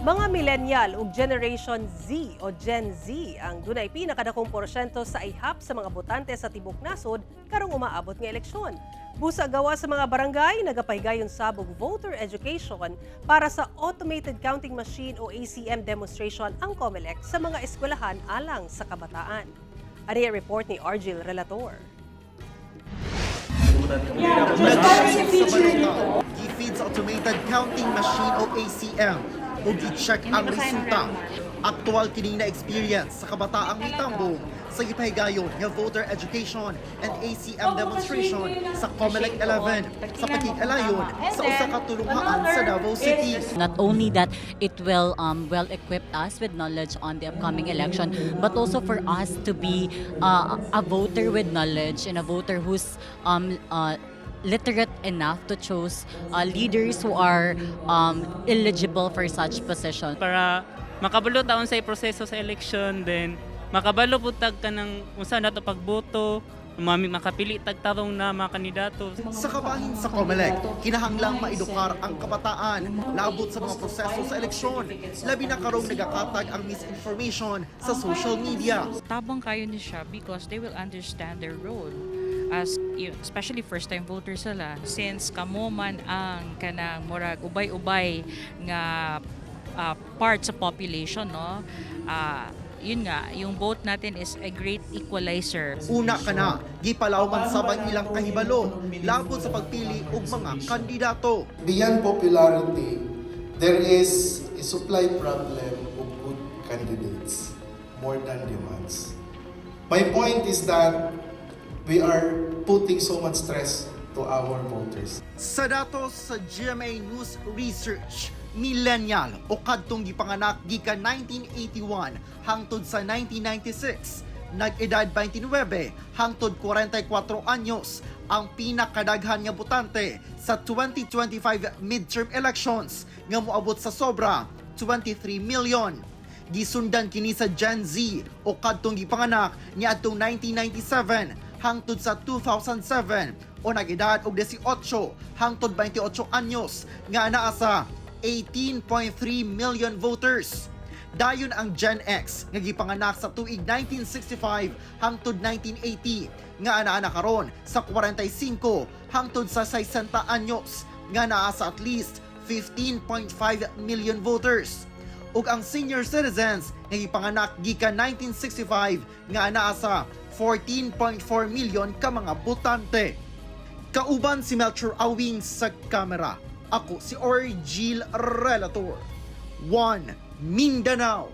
Mga millennial ug Generation Z o Gen Z ang dunay pinakadakong porsyento sa ihap sa mga botante sa tibok nasod karong umaabot nga eleksyon. Busa gawa sa mga barangay, nagapahigayon sab og voter education para sa Automated Counting Machine o ACM demonstration ang COMELEC sa mga eskwelahan alang sa kabataan. Ari ang report ni Argil Relator. Nag-shake sa balota, gi-feed sa Automated Counting Machine o ACM ug i-check ang resulta. Aktual kini na experience sa kabataang mitambong sa gipahigayon nga voter education and ACM demonstration sa COMELEC 11 sa pakig-alayon sa usa ka tulunghaan sa Davao City. Not only that it will well equip us with knowledge on the upcoming election, but also for us to be a voter with knowledge and a voter who's literate enough to choose leaders who are eligible for such position. Para makabalo ta unsay proseso sa election, then makabalo pud tag kanang unsa nato pagboto, mami makapili tag tarong na mga kandidato. Sa kabahin sa COMELEC, kinahanglang maedukar ang kabataan labot sa mga proseso sa eleksyon, labi na karong nagakatag ang misinformation sa social media. Tabang kaayo ni siya because they will understand their role as especially first time voters sila, since kamo man ang kanang murag ubay-ubay nga part sa population, no? Yun nga, yung vote natin is a great equalizer. Una ka na, gipalawman sab ang ilang kahibalo labot sa pagpili og mga kandidato. Beyond popularity, there is a supply problem of good candidates more than demands. My point is that we are putting so much stress to our voters. Sa datos sa GMA News Research, millennial o kadtong gipanganak gikan 1981 hangtod sa 1996, nag-edad 29 hangtod 44 anyos, ang pinakadaghan nga botante sa 2025 midterm elections nga moabot sa sobra 23 million. Gisundan kini sa Gen Z o kadtong gipanganak niadtong 1997 hangtod sa 2007 o nag-edad og 18 hangtod 28 anyos nga naa sa 18.3 million voters. Dayon ang Gen X nga gipanganak sa tuig 1965 hangtod 1980 nga anaa na karon sa 45 hangtod sa 60 anyos nga naa sa at least 15.5 million voters. Ug ang senior citizens nga gipanganak gikan 1965 nga naa sa 14.4 million ka mga botante. Kauban si Melchor Awing sa kamera. Ako si Orgil Relator. 1 Mindanao.